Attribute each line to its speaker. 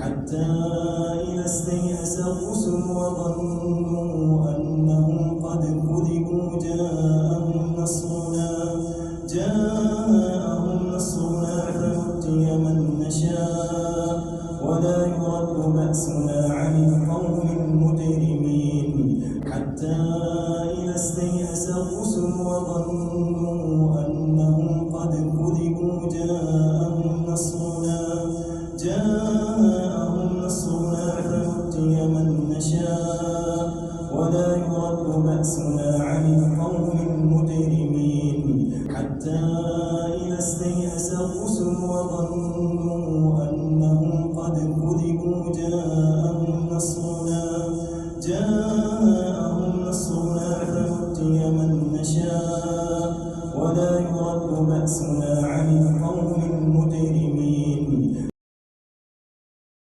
Speaker 1: حتى إذا استيأس الرسل وظنوا أنهم قد كذبوا جاءهم نصرنا فنجي من نشاء ولا يرد بأسنا عن القوم المجرمين. حتى إذا استيأس الرسل وظنوا أنهم قد كذبوا جاءهم نصرنا فنجي من نشاء ولا يرد بأسنا عن القوم المجرمين. حتى إذا استيأس الرسل وظنوا أنهم قد كذبوا